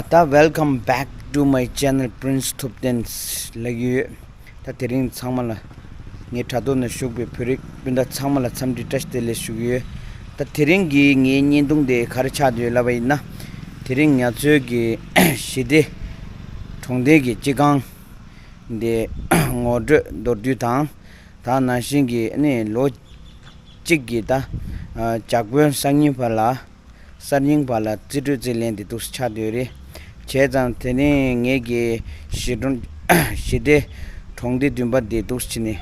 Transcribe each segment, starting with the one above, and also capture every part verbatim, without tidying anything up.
ད་welcome back to my channel Prince Thupten ལབ་ཀྱི་ཡོད། ད་དེ་རིང་ཚང་མ་ལ་ངའི་དྲ་ཐོག་ན་བཞུགས་པའི་བོད་རིགས་སྤུན་ཟླ་ཚང་མ་ལ་འཚམས་འདྲི་བཀྲ་ཤིས་བདེ་ལེགས་ཞུ་གི་ཡོད། ད་དེ་རིང་གི་ངའི་བརྙན་ཐུང་དེ་ག་རེ་ཆགས་བསྡད་ཡོད་ལབ་པ་ཡིན་ན། དེ་རིང་ང་ཚོའི་གི་ཞི་བདེ་གྲོང་སྡེ་གི་སྤྱི་ཁང་དེ་ངོ་སྤྲོད་མདོར་བསྡུས་དང་། ད་ནང་བཞིན་གྱི་ཨ་ནི་ལོ་གཅིག་གི་ད་ཇག་དཔོན་གསར་རྙིང་བར་ལ་གསར་རྙིང་བར་ལ་རྩིས་སྤྲོད་རྩིས་ལེན་དེ་འདུག་སེ་ཆགས་བསྡད་ཡོད་རེད། བྱས་ཙང་དེ་ནས་ངེད་ཀྱི་ཞི་གྲོང་ཞི་བདེ་གྲོང་སྡེ་བདུན་པ་དེ་འདུག་སེ་བྱས་ནས།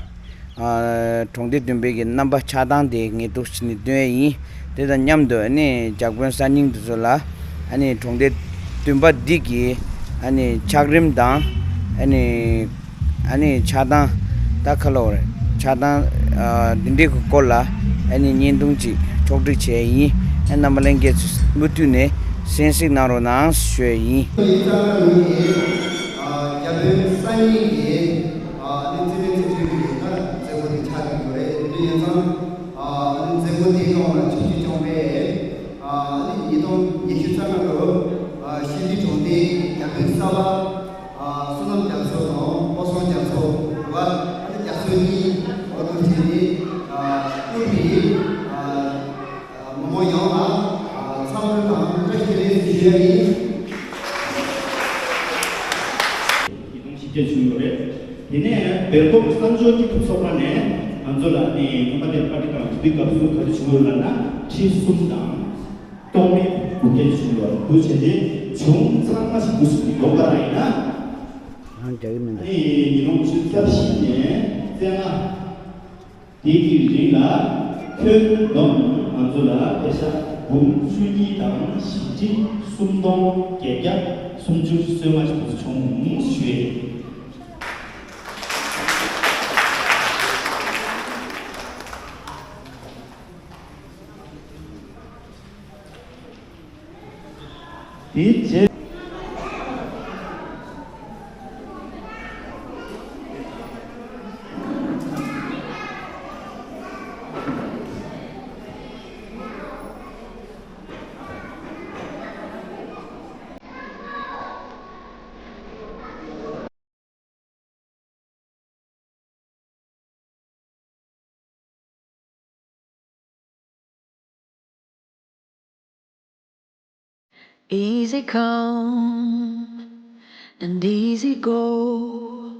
ཨ། གྲོང་སྡེ་བདུན་པའི་གི་རྣམ་པ་ཆགས་སྟངས་དེ་ངས་འདུག་སེ་བྱས་ནས་སྟོན་ཡ་ཡིན། དེ་དང་མཉམ་དུ་ཨ་ནི་ཇག་དཔོན་གསར་རྙིང་དེ་ཚོ་ལ་ཨ་ནི་གྲོང་སྡེ་བདུན་པ་འདི་གི་ཨ་ནི་ཆགས་རིམ་དང་ཨ་ནི། ཨ་ནི་ཆགས་སྟངས་ད་ག་ལབ་དགོས་རེད། ཆགས་སྟངས་ཨ་འདི་འདྲའི་གི་སྐོར་ལ་ཨ་ནི་བརྙན་ཐུང་ཅིག་ཕྱོགས་སྒྲིག་བྱས་ཡིན། ཨ་རྣམ་པ་ལྷན་རྒྱས་ཚོས་མུ་མཐུད་ནས་གསན་གཟིགས་གནང་རོགས་གནང་ཞུ་ཡ་ཡིན། ཡིག་ཚང་ནང་ནས་ཨ་རྒྱ་དཔོན་གསར་རྙིང་གི་ཨ་ནི་རྩིས་ལེན་རྩིས་སྤྲོད་ཀྱི་ད་མཛད་སྒོ་དེ་ཆགས་ཀྱི་ཡོད་རེད། དེ་འདྲ་ཡིན་ཙང་ཨ་ནི་མཛད་སྒོ་དེ་ཡོང་བ་ཆུང་ཆུང་བྱུང་བས་ཨ་ནི་ཉིས་སྟོང་ཉི་ཤུ་རྩ་ལྔ་ལོར་ཨ་ཞི་བདེ་གྲོང་སྡེའི་རྒྱ་དཔོན་གསར་པ། ཨ་བསོད་ནམས་རྒྱ་མཚོ་དང་བློ་བཟང་རྒྱ་མཚོ་རེད་བ། ཨ་ནི་རྒྱ་མཚོ་གཉིས་འོག་ཏུ་བྱས་ཏེ་ཨ་བཀུར་བའི་ཨ་མི་མང་ཡོངས་ལ་ཨ་འཚམས་འདྲི་དང་བཀྲ་ཤིས་བདེ་ལེགས་ཞུ་ཡ་ཡིན། ཡིད་དམ་ཞིབ་རྒྱས་བྱུང་ཡོད་རེད། དེ་ནས་སྦེལ་ཀོབ་གསར་འབྱོར་སྐྱིད་སྡུག་ཚོགས་པ་ནས་ང་ཚོ་ལ་ཨ་ནི་སྔོན་མ་དེར་པར་ཊི་དང་དེ་དུས་སྐབས་སུ་ག་རེ་བྱུང་ཡོད་ལབ་ན་ཁྲི་གསུམ་དང་། གཏོང་མེད་དགུ་བརྒྱ་བྱུང་ཡོད། འདུ་བྱས་ཏེ་བྱུང་ཚང་མ་ཞིག་འདུ་ཞིག་ཡོང་བ་རང་ཡིན་ན། རང་རྒྱག་གི་མི་འདུག་ཨ་ནི་ཉིས་སྟོང་བཅུ་རྩ་བཞི་ནས་བཙན་ལྔ་དེ་གི་རིང་ལ་ཁྱོན་བསྡོམས་ང་ཚོ་ལ་པེ་ས་འབུམ་བཅུ་གཉིས་དང་བཞི་ཁྲི་སུམ་སྟོང་བརྒྱད་བརྒྱ་སུམ་ཅུ་སོ་ལྔ་ཞིག་འདུ་བྱུང་ཞུ་ཡས། དེའི་རྗེས། Easy come and easy go.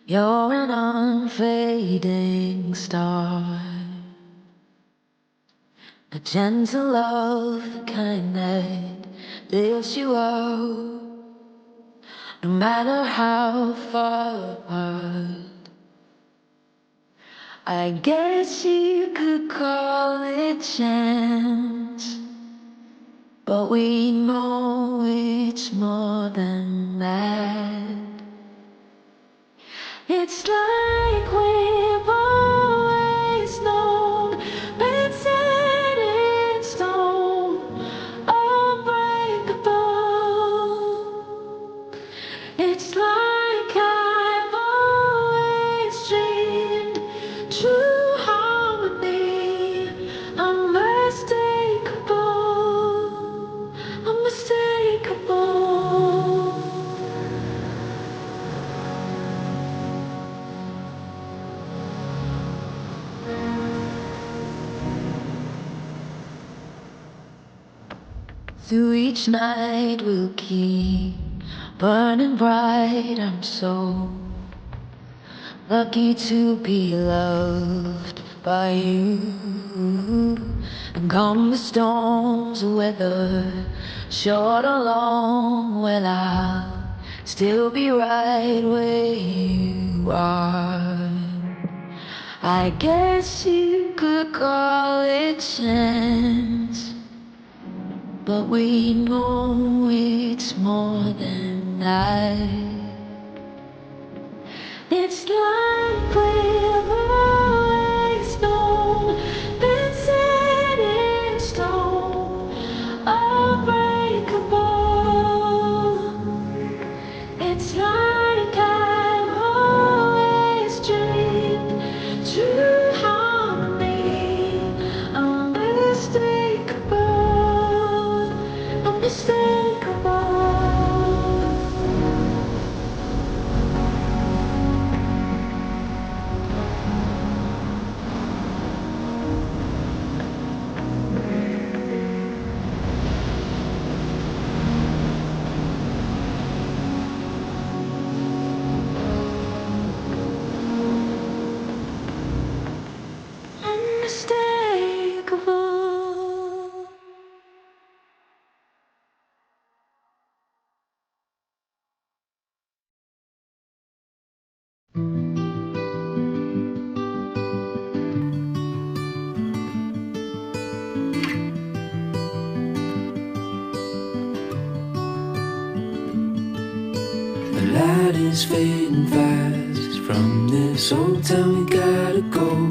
You're an unfading star. A gentle love, the kind that lifts you up, no matter how far apart. I guess you could call it chance, but we know it's more than that. It's like we've always known, been set in stone, unbreakable. It's like I've always dreamed, true harmony, unmistakable, unmistakable. Through each night we'll keep burning bright. I'm so lucky to be loved by you. And come the storms, weather short or long, well, I'll still be right where you are. I guess you could call it chance, but we know it's more than that. It's like we've always known, been set in stone, unbreakable. It's like I've always dreamed, true harmony, unmistakable, unmistakable. Light is fading fast. From this old town we gotta go.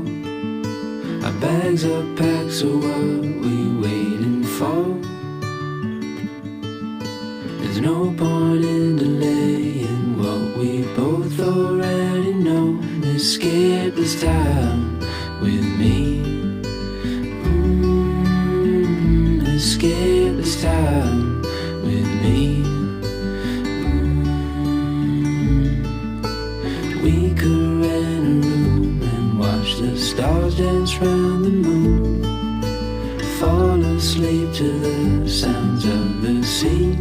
Our bags are packed, so what we waiting for? There's no point in delaying what we both already know. Escape this time with me. Mm, escape this time with me. Mm. We could rent a room and watch the stars dance round the moon. Fall asleep to the sounds of the sea.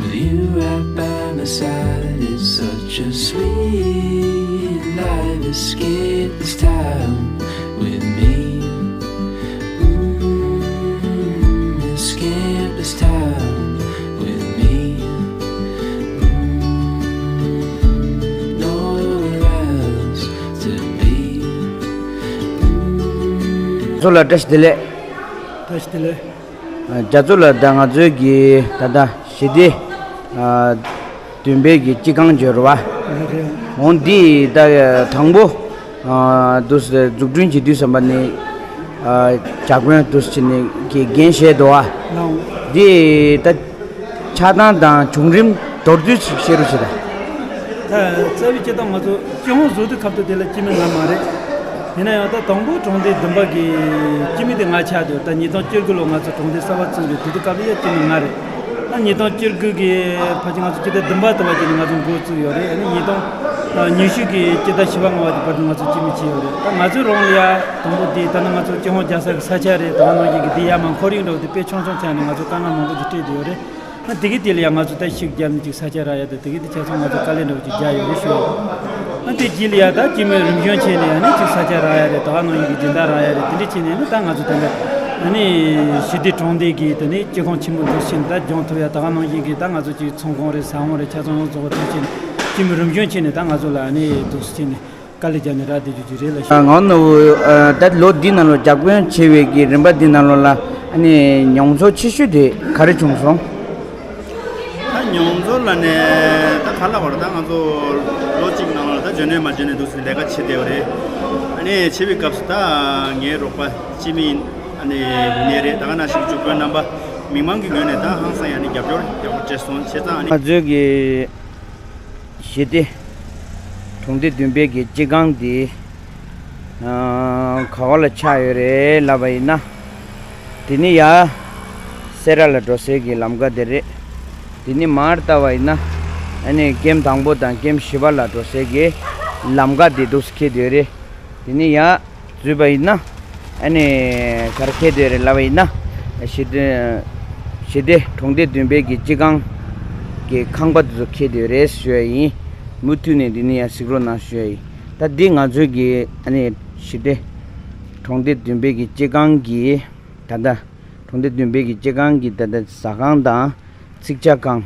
With you right by my side, it's such a sweet life. Escape this time with me. Mm, escape this time with me. Mm, nowhere else to be. ཚོ་ལ་བཀྲ་ཤིས་བདེ་ལེགས། བཀྲ་ཤིས་བདེ་ལེགས། རྒྱ་མཚོ་ལ་ད་ང་ཚོའི་གི་ད་ལྟ་ཞི་བདེ་ཨ་བདུན་པའི་གི་སྤྱི་ཁང་འབྱོར་བ། རེད་རེད། འོང་འདི་ད་དང་པོ་ཨ་དུས་འཛུགས་སྐྲུན་བྱེད་དུས་ཙམ་པ་ནི་ཨ་ཇག་དཔོན་དུས་ཕྱིན་ནི་གི་འགན་བཞེས་འདུག་ཨ། ལའོ། འདི་ད་ཆགས་སྡང་དང་བྱུང་རིམ་མདོར་བསྡུས་ཤིག་བཤད་རོགས་བྱེད་དང་། ད་རྩ་བའི་སྤྱིར་བཏང་ང་ཚོ་སྤྱི་ཡོངས་བཟོ་དུས་སྐབས་དུ་དེ་ལ་སྤྱི་མི་ང་མ་རེད། ཡིན་ན་ཡང་ད་དང་པོ་གྲོང་སྡེ་བདུན་པ་གི་སྤྱི་མི་དེ་ང་ཆགས་འདུག་ད་ཉིས་སྟོང་བཅུ་དགུ་ལོ་ང་ཚོ་གྲོང་སྡེ་གསར་པ་བཙུགས་རེད། དེ་དུས་སྐབས་ལ་ཡ་སྤྱི་མི་ང་རེད། ད་ཉིས་སྟོང་བཅུ་དགུ་གི་ཕལ་ཆེར་ང་ཚོ་སྤྱི་ཟླ་བདུན་པ་དུ་བ་དེ་ནས་ང་ཚོ་འགོ་བཙུགས་ཡོད་རེད། ཨ་ནི་ཉིས་སྟོང་ཉི་ཤུ་གི་སྤྱི་ཟླ་བཞི་པ་ལྔ་པ་གི་བར་དུ་ང་ཚོ་སྤྱི་མི་བྱས་ཡོད་རེད། ད་ང་ཚོའི་རང་ལ་ཡ་དང་པོ་དེ་ད་ནི་ང་ཚོ་སྤྱི་ཡོངས་རྒྱལ་ས་གི་ས་ཆ་རེད། ད་ག་ནང་བཞིན་གི་དེ་ཡ་མ་ཁོར་ཡུག་འདྲ་བོ་དེ་དཔེ་ཆུང་ཆུང་ཆགས་ནས་ང་ཚོ་དཀའ་ངལ་མང་པོ་ཞིག་འཕྲད་བསྡད་ཡོད་རེད། ཨ་དེ་གི་དེ་ལ་ཡང་ང་ཚོ་ད་ཤུགས་བརྒྱབ་ནས་ཅིག་ས་ཆ་རག་ཡ་དང་དེ་གི་དེ་ཆ་ཚང་ང་ཚོ་དཀའ་ལས་འདྲ་བོ་ཅིག་རྒྱག་ཡོད་རེད་ཞུ་ཡ། ཨ་དེ་རྗེས་ལ་ཡ་ད་སྤྱི་མོས་རིམ་བྱོན་བྱས་ནས་ཨ་ནི་ཅིག་ས་ཆ་རག་ཡ་རེད། ད་ག་ནང་བཞིན་གི་སྦྱིན་བདག་རག་ཡ་རེད། དེ་འདྲ་བྱས་ནས་ཨ་ནི་ད་ང་ཚོ་ད་ལྟ་ཨ་ནི་ཞི་བདེ་གྲོང་སྡེ་གི་ད་ནི་སྤྱི་ཁང་ཆེན་མོ་འདུག་ཕྱིན་ད་སྦྱོང་ཐུབ་ཡ། ད་ག་ནང་བཞིན་གི་ད་ང་ཚོ་ཅིག་ཚོང་ཁང་རེད། ཟ་ཁང་རེད། ཆ་ཚང་ཡོངས་རྫོགས་པ་ཐུབ་ཕྱིན་སྤྱི་མོས་རིམ་བྱོན་བྱས་ནས་ད་ང་ཚོ་ལ་ཨ་ནི་འདུག་ཕྱིན་ནས། དཀའ་ལས་བརྒྱབ་ནས་རག་བསྡད་རྒྱུ་ཅིག་རེད་ལ། ང་ནུ་ད་ལོ་འདི་ནང་ལོ་ཇག་དཔོན་བྱས་པའི་གི་རིམ་པ་འདི་ནང་ལོ་ལ་ཨ་ནི་མྱོང་ཚོར་ཆེ་ཤོས་དེ་ག་རེ་བྱུང་སོང་། ད་མྱོང་ཚོར་ལ་ནས་ད་ག་ལ་བར་ད་ང་ཚོ་ལོ་གཅིག་ནང་ལ་ད་འཇོན་ནས་མ་འཇོན་ནས་འདུག་སེ་ལས་ཀ་བྱེད་བསྡད་པ་རེད། ཨ་ནི་བྱེད་པའི་སྐབས་སུ་ད་ངའི་རོགས་པ་སྤྱི་མི་ཨ་ནི་ཡིན་ནའི་རེད། ད་ག་ནང་བཞིན་ཇག་དཔོན་རྣམ་པ་མི་མང་གི་ངོས་ནས་ད་ཧང་སང་ཡ་ནི་རྒྱབ་སྐྱོར་ཡག་པོ་བྱས་སོང་བྱས་ཙང་ཨ་ནི་ང་ཚོའི་གི་ཞི་བདེ་གྲོང་སྡེ་བདུན་པའི་གི་སྤྱི་ཁང་འདི་ཨ་ག་བ་ལ་ཆགས་ཡོད་རེད་ལབ་པ་ཡིན་ན། དེ་ནི་ཡ་སེ་ར་ལ་འགྲོ་སའི་གི་ལམ་ཁ་དེ་རེད། དེ་ནི་མར་ལྟ་བ་ཡིན་ན་ཨ་ནི་ཀེམ་དང་པོ་དང་ཀེམ་བཞི་པ་ལ་འགྲོ་སའི་གི་ལམ་ཁ་དེ་འདུག་སེ་འཁེལ་བསྡད་ཡོད་རེད། དེ་ནི་ཡ་འཛུལ་བ་ཡིན་ན་ཨ་ནི་ག་རེ་འཁེལ་བསྡད་ཡོད་རེད་ལབ་པ་ཡིན་ན། ཞི་བདེ་ཞི་བདེ་གྲོང་སྡེ་བདུན་པའི་གི་སྤྱི་ཁང་གི་ཁང་པ་དེ་ཚོ་འཁེལ་བསྡད་ཡོད་རེད་ཞུ་ཡ་ཡིན། མུ་མཐུད་ནས་འདི་ནས་ཡང་གཟིགས་རོགས་གནང་ཞུ་ཡ་ཡིན། ད་འདི་ང་ཚོའི་གི་ཨ་ནི་ཞི་བདེ་གྲོང་སྡེ་བདུན་པའི་གི་སྤྱི་ཁང་གི་ད་ལྟ་གྲོང་སྡེ་བདུན་པའི་གི་སྤྱི་ཁང་གི་ད་ལྟ་ཟ་ཁང་དང་ཚིག་ཇ་ཁང་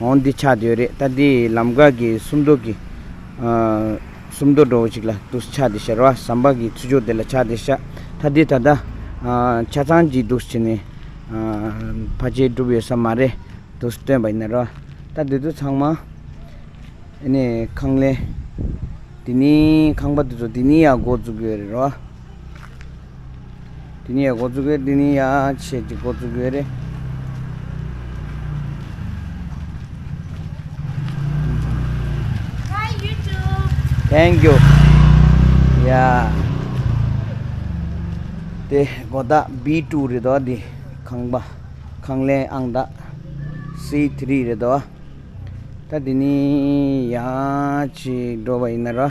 འོང་འདི་ཆགས་བསྡད་ཡོད་རེད། ད་འདི་ལམ་ཁ་གི་སུམ་མདོ་གི་ཨ་སུམ་མདོ་འདྲ་བོ་ཞིག་ལ་འདུག་ཆགས་བསྡད་ཤག་རེད་བ། ཟམ་པ་གི་ཚུར་ཕྱོགས་དེ་ལ་ཆགས་བསྡད་ཤག་ད་འདི་ད་ལྟ་ཨ་ཆ་ཚང་གཅིག་འདུག་བྱས་ནས་ཨ་ཕལ་ཆེར་འགྲུབ་ཡོད་ས་མ་རེད། འདུག་སྟོན་པ་ཡིན་ན་རོ། ད་འདི་ཚོ་ཚང་མ་ཨ་ནི་ཁང་ལས། འདི་ནི་ཁང་པ་འདི་ཚོ་འདི་ནི་ཡར་འགོ་བཙུགས་ཡོད་རེད་རོ། འདི་ནི་ཡར་འགོ་བཙུགས་ཡོད། འདི་ནི་ཡར་ཆེ་ཅིག་འགོ་བཙུགས་ཡོད་རེད། Thank you. Yeah. དེ་སྒོ་ཐག་བི་ཊུ་རེད་དོ། འདི་ཁང་པ་ཁང་ལས་ཨང་རྟགས་སི་ཐི་རི་རེད་དོ། ད་འདི་ནི་ཡར་ཅིག་འགྲོ་བ་ཡིན་ན་ར།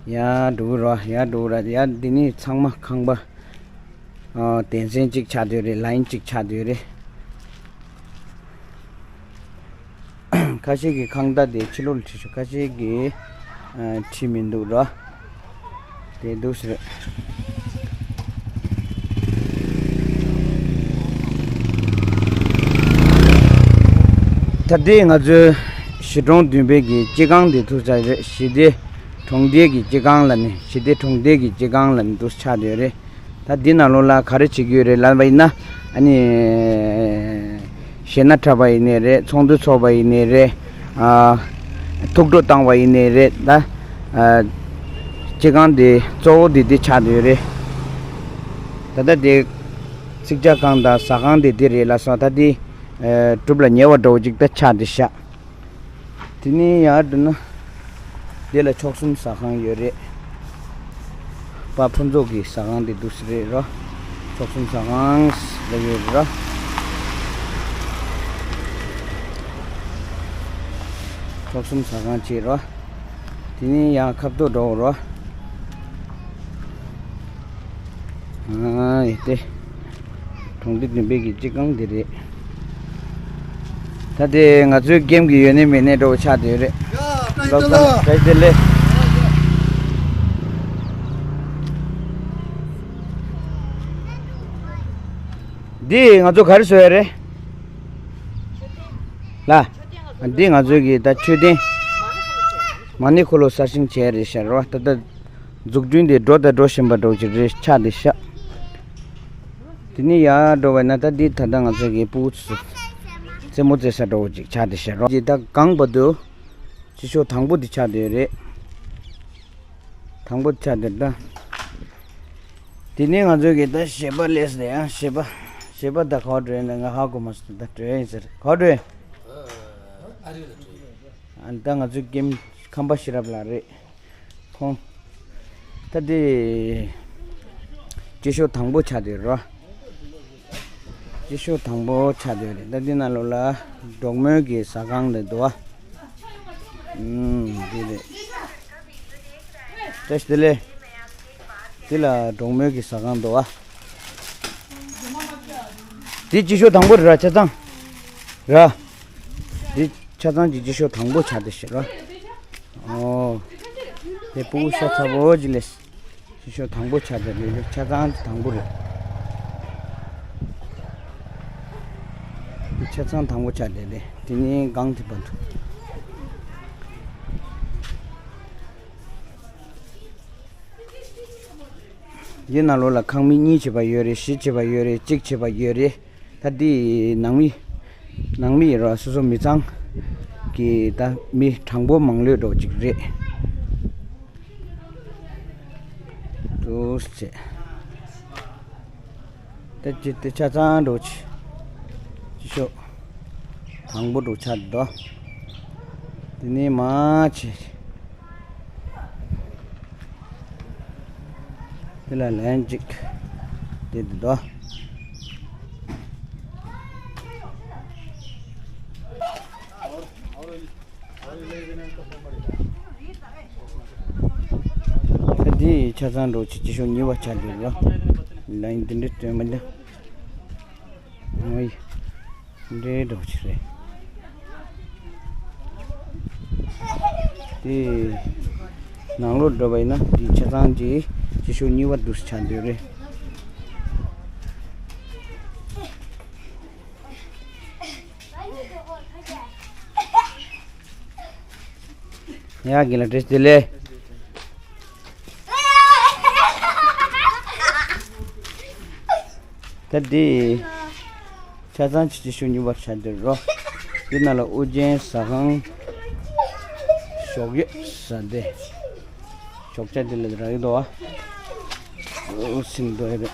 ཡར་འགྲོ་གི་ར། ཡར་འགྲོ་གི་ར། ཡར་འདི་ནི་ཚང་མ་ཁང་པ་ཨ་སྡེ་ཚན་གཅིག་ཆགས་བསྡད་རེད། ལའིན་གཅིག་ཆགས་བསྡད་རེད། ཁ་ཤས་ཀྱི་ཁང་རྟ་དེ་ཕྱི་ལོགས་ལ་བྲིས་ཤག་ཁ་ཤས་ཀྱིས་ཨ་བྲིས་མི་འདུག་ར། དེ་འདུག་ཟེར། ད་ལྟའི་ང་ཚོའི་གཞིས་གྲོང་བདུན་པའི་གི་སྤྱི་ཁང་དེ་འདུག་ཆགས་རེད། ཞི་བདེ་གྲོང་སྡེ་གི་སྤྱི་ཁང་ལ་ནི། ཞི་བདེ་གྲོང་སྡེ་གི་སྤྱི་ཁང་ལ་ནི་འདུག་ཆགས་བསྡད་རེད། ད་འདི་ནང་ལོགས་ལ་ག་རེ་བྱེད་ཀྱི་ཡོད་རེད་ལབ་པ་ཡིན་ན། ཨ་ནི་ གཞས་སྣ་འཁྲབ་པ་ཡིན་ནའི་རེད། ཚོགས་འདུ་ཚོགས་པ་ཡིན་ནའི་རེད། ཨ། ཐུགས་སྤྲོ་བཏང་བ་ཡིན་ནའི་རེད་ད། ཨ། སྤྱི་ཁང་དེ་གཙོ་བོ་དེ་དེ་ཆགས་བསྡད་ཡོད་རེད། ད་ལྟ་དེ་ཚིག་ཇ་ཁང་དང་ཟ་ཁང་དེ་དེ་རེད་ལ་སོང་ད་དེ། ཨ། གྲུབ་ལ་ཉེ་བ་འདྲ་བོ་ཅིག་ད་ཆགས་བསྡད་ཤག་དེ་ནས་ཡར་འགྲོ་ན། འདི་ལ་མཆོག་གསུམ་ཟ་ཁང་ཡོད་རེད། པ་ཕུན་ཚོགས་ཀྱི་ཟ་ཁང་དེ་འདུག་སེ་རེད་རོ། མཆོག་གསུམ་ཟ་ཁང་ལ་ཡོད་རེད་རོ། མཆོག་གསུམ་ཟ་ཁང་བྱེད་རོ། དེ་ནས་ཡང་ཁ་བཏོག་འགྲོ་རོ། ཨ་ཡེ་ཏེ། གྲོང་སྡེ་བདུན་པའི་གི་སྤྱི་ཁང་འདི་རེད། ད་དེ་ང་ཚོའི་ཀེམ་གི་ཡོད་ནི་མེད་ནི་འདྲ་བོ་ཆགས་བསྡད་ཡོད་རེད། བཀྲ་ཤིས་བདེ་ལེགས། འདི་ང་ཚོ་ག་རེ་བཟོ་ཡ་རེད། ལ། འདི་ང་ཚོའི་གི་ད་མཆོད་རྟེན། མ་ཎི་འཁོར་ལོ་གསར་བཞེངས་བྱས་རེད་ཤག་རོ། ད་ལྟ་འཛུགས་སྐྲུན་དེ་འགྲོ་དང་འགྲོ་བཞིན་པ་འདྲ་བོ་ཅིག་རེད་ཆགས་བསྡད་ཤག་དེ་ནས་ཡར་འགྲོ་བས་ན་ད་འདི་ད་ལྟ་ང་ཚོ་གི་སྤུ་གུ་ཚོ་རྩེད་མོ་རྩེ་ས་འདྲ་བོ་ཅིག་ཆགས་བསྡད་ཤག་རོ། ཅིག་ད་གང་བ་དུ་སྤྱི་ཤོག་དང་པོ་འདི་ཆགས་བསྡད་ཡོད་རེད། དང་པོ་ཆགས་བསྡད་ད། དེ་ནས་ང་ཚོ་གི་ད་གཞས་པ་སླེབས་ཟེར་ཡང་གཞས་པ། གཞས་པ་ད་ག་བ་འགྲོ་ཡིན་ན་ང་ཧ་གོ་མ་སོང་ད་འགྲོ་ཡིན་ཟེར་ག་བ་འགྲོ་ཡིན། ཨ་ནི་ད་ང་ཚོའི་ཀེམ་ཁམས་པ་ཤེས་རབ་ལགས་རེད། ཁོང་། ད་དེ། སྤྱི་ཤོག་དང་པོ་ཆགས་བསྡད་རོ། སྤྱི་ཤོག་དང་པོ་ཆགས་བསྡད་རེད། ད་འདི་ནང་ལོགས་ལ་འབྲོག་མོའི་གི་ཟ་ཁང་རེད་འདུག་བ། ཨུམ། འདི་རེད། བཀྲ་ཤིས་བདེ་ལེགས། འདི་ལ་འབྲོག་མོའི་གི་ཟ་ཁང་འདུག་བ། འདི་སྤྱི་ཤོག་དང་པོ་རེད་ར་ཆ་ཚང་། ར། འདི་ཆ་ཚང་གི་སྤྱི་ཤོག་དང་པོ་ཆགས་བསྡད་ཤག་ར། ཨོ། དེ་སྤུ་གུ་ཤ་ཚ་པོ་ཅིག་ལས། སྤྱི་ཤོག་དང་པོ་ཆགས་བསྡད་རེད། ཆ་ཚང་དང་པོ་རེད། འདི་ཆ་ཚང་དང་པོ་ཆགས་བསྡད་རེད། དེ་ནས་སྒང་དེ་བར་དུ། འདི་ནང་ལོགས་ལ་ཁང་མིག་གཉིས་བྱས་པ་ཡོད་རེད། བཞི་བྱས་པ་ཡོད་རེད། གཅིག་བྱས་པ་ཡོད་རེད། ད་འདི་ནང་མི། ནང་མི་ཡིན་རོགས་སོ་སོ་མི་ཚང་གི་ད་མི་གྲངས་འབོར་མང་ལོས་འགྲོ་གཅིག་རེད། འདུག་སེ། ད་ཅི་དེ་ཆ་ཚང་འགྲོ་ཆི། ཅི་ཤོག་དང་པོ་འགྲོ་ཆ་འདུག་དེ་ནས་མ་ཆི། དེ་ལ་ལན་གཅིག་དེ་འདུག་ད་འདི་ཆ་ཚང་འགྲོ་ཆི་ཅི་ཤོག་གཉིས་པ་ཆགས་འདུག་ལ། ལན་འདི་འདྲ་སྟོན་མི་འདུག་ཨོའི། འདྲེ་འགྲོ་ཆི་རེད། དེ་ནང་ལོགས་འགྲོ་བ་ཡིན་ན་འདི་ཆ་ཚང་གི་ཅི་ཤོག་གཉིས་པ་འདུག་ཆགས་འདུག་རེད། ཡ་གིན་ལ་བཀྲ་ཤིས་བདེ་ལེགས། ད་འདི་ཆ་ཚང་ཆི་ཆི་ཤོག་གཉིས་པ་ཆགས་འདུག་རོ། འདི་ནང་ལ་ཨོ་རྒྱན་ཟ་ཁང་ཞོགས་ཡོད་ཟ་འདི། ཞོགས་ཇ་འདི་ལ་རག་གི་འདུག་ཨ། ཨོ་སིང་འདུག་ཨེ་རེད།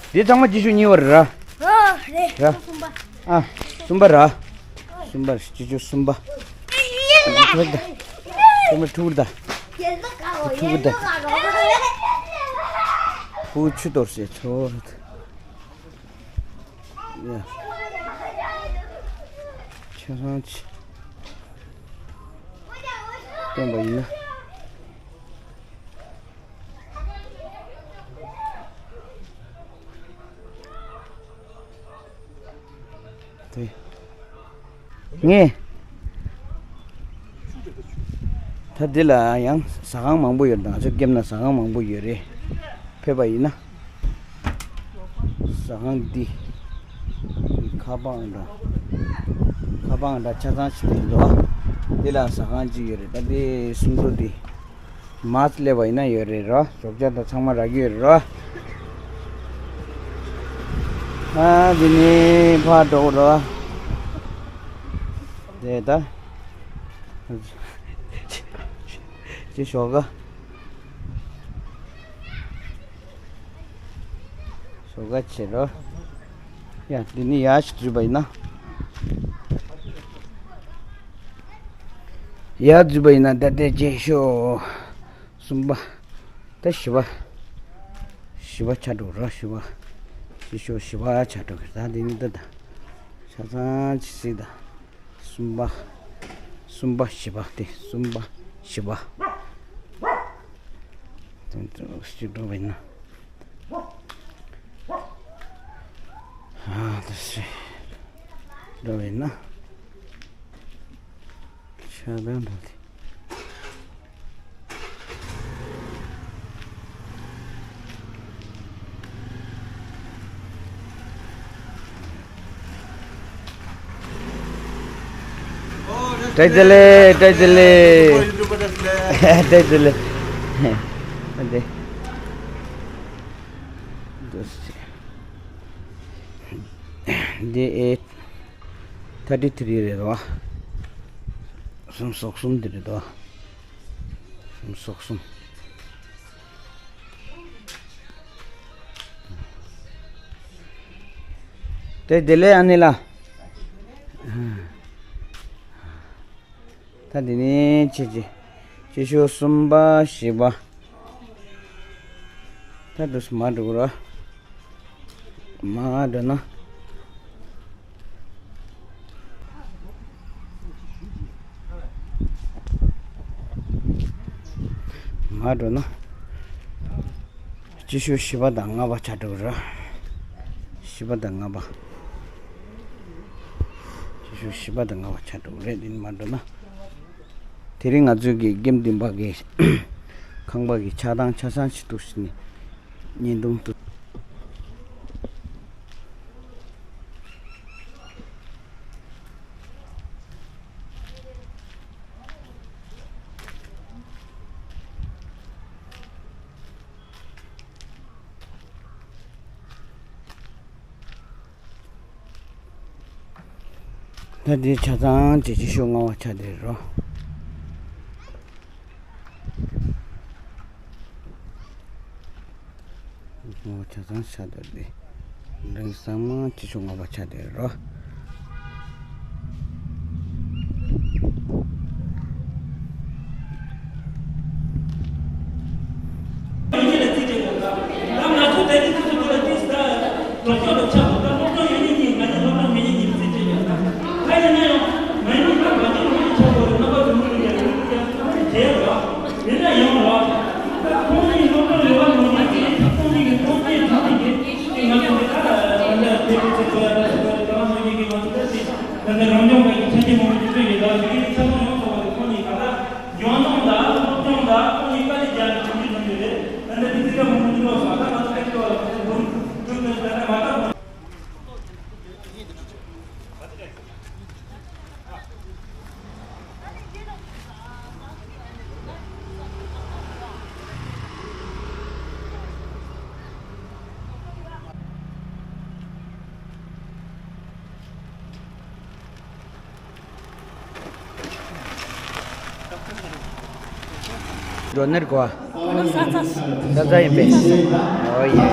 འདི་ཚང་མ་ཆི་ཤོག་གཉིས་པ་རེད་ར། ཨ་རེད། ར། གསུམ་པ། ཨ། གསུམ་པ་ར། གསུམ་པ་ར་ཆི་ཤོག་གསུམ་པ། ཐུག་ད། ཐུག་མ་ཐུག་ད། ཐུག་ད། ཕུ་ཆུ་གཏོར་སའི་ཚོ་རེད། ཡ། ཆ་ཚང་ཆི། སྟོན་པ་ཡིན་ན། དེ། ངས། ད་འདི་ལ་ཡང་ཟ་ཁང་མང་པོ་ཡོད་རེད། ང་ཚོ་ཀེམ་ན་ཟ་ཁང་མང་པོ་ཡོད་རེད། ཕེབས་པ་ཡིན་ན། ཟ་ཁང་འདི། ཁ་པང་འདྲ། ཁ་པང་འདྲ་ཆ་ཚང་ཞིག་འདུག་འདི་ལ་ཟ་ཁང་གཅིག་ཡོད་རེད། ད་འདི་སུམ་མདོ་འདི། མར་སླེབས་པ་ཡིན་ན་ཡོད་རེད་རོ། ཞོགས་ཇ་དང་ཚང་མ་རག་གི་ཡོད་རེད་རོ། ཨ་འདི་ནི་ཕར་འགྲོ་རོགས། དེ་ད་ཅི་ཞོགས་ཀ། ཞོགས་ཀ་བྱེད་རོགས། ཡ་འདི་ནི་ཡར་ཞིག་འཛུལ་བ་ཡིན་ན། ཡར་འཛུལ་བ་ཡིན་ན་ད་ལྟའི་རྗེས་ཤོག་གསུམ་པ། ད་བཞི་པ། བཞི་པ་ཆགས་འགྲོ་རོགས། བཞི་པ། རྗེས་ཤོག་བཞི་པ་ཆགས་འགྲོ་གི། ད་འདི་ནི་ད་ད། ཆ་ཚང་ཅི་སྲིད་ད། གསུམ་པ། གསུམ་པ་བཞི་པ་སྟེ། གསུམ་པ་བཞི་པ། དེ་ཚོ་ཞིག་འགྲོ་བས་ན། ཨ་དེ་སྲིད་འགྲོ་བས་ན། ཆ་ཚང་འགྲོ་དེ། བཀྲ་ཤིས་བདེ་ལེགས། བཀྲ་ཤིས་བདེ་ལེགས། བཀྲ་ཤིས་བདེ་ལེགས། འདི་འདི་ཨེ་ཐར་ཊི་ཐི་རི་རེད་བ། གསུམ་སོག་གསུམ་འདི་རེད་བ། གསུམ་སོག་གསུམ། བཀྲ་ཤིས་བདེ་ལེགས་ཨ་ནེ་ལགས། ད་འདི་ནས་ཆེ་ཆེ་ཆེ་ཤོས་གསུམ་པ་བཞི་པ། ད་འདུག་སེ་མར་འགྲོ་དགོས་ར། མར་འགྲོ་ན། མར་འགྲོ་ན། སྤྱི་ཤོག་བཞི་པ་དང་ལྔ་པ་ཆགས་འགྲོ་གི་རེད། བཞི་པ་དང་ལྔ་པ། སྤྱི་ཤོག་བཞི་པ་དང་ལྔ་པ་ཆགས་འགྲོ་གི་རེད། འདི་ནས་མར་འགྲོ་ན། དེ་རིང་ང་ཚོའི་གི་དགེ་འདུན་པ་གི་ཁང་པ་གི་ཆགས་སྟངས་ཆ་ཚང་ཞིག་འདུག་ཟེར་ནས་བརྙན་ཐུང་དུ། ད་འདི་ཆ་ཚང་བྱེད་ཀྱི་ཤོག་ལྔ་པ་ཆ་དེ་རོ། ལྔ་པ་ཆ་ཚང་ཆ་དེ་རེད། རིང་ས་མ་བྱེད་ཤོག་ལྔ་པ་ཆ་དེ་རོ། ད་ནི་རང་སྐྱོང་ལས་ཀྱི་ཆ་རྐྱེན་མང་པོ་ཞིག་བསྐྲུན་ཡོད། ད་དེ་གི་ཆ་ཚང་ཡོངས་བསྡོམས་པ་དེ་ཁོང་གཉིས་ཀ་ལ་ཡོང་སྣང་དང་སློབ་སྦྱོང་དང་ཁོང་གཉིས་ཀ་ལས་རྒྱ་གི་གྲུབ་འབྲས་ཐོན་ཡོད་རེད། ད་ནི་དེ་ཚིག་ཁ་མང་པོ་ཞིག་ཀློག་སོང་། ད་ང་ཚོ་ཁ་ཤས་ཀློག་ལ་ཁོང་ཚོ་འབུར་འབུར་ཐོན་ད་ནི་མ་ལྟ་བ། འགྲོ་ནི་རེད་གོ། ས་ཚ་ས་ཚ་ཡིན་པས། ཨོ་ཡེ།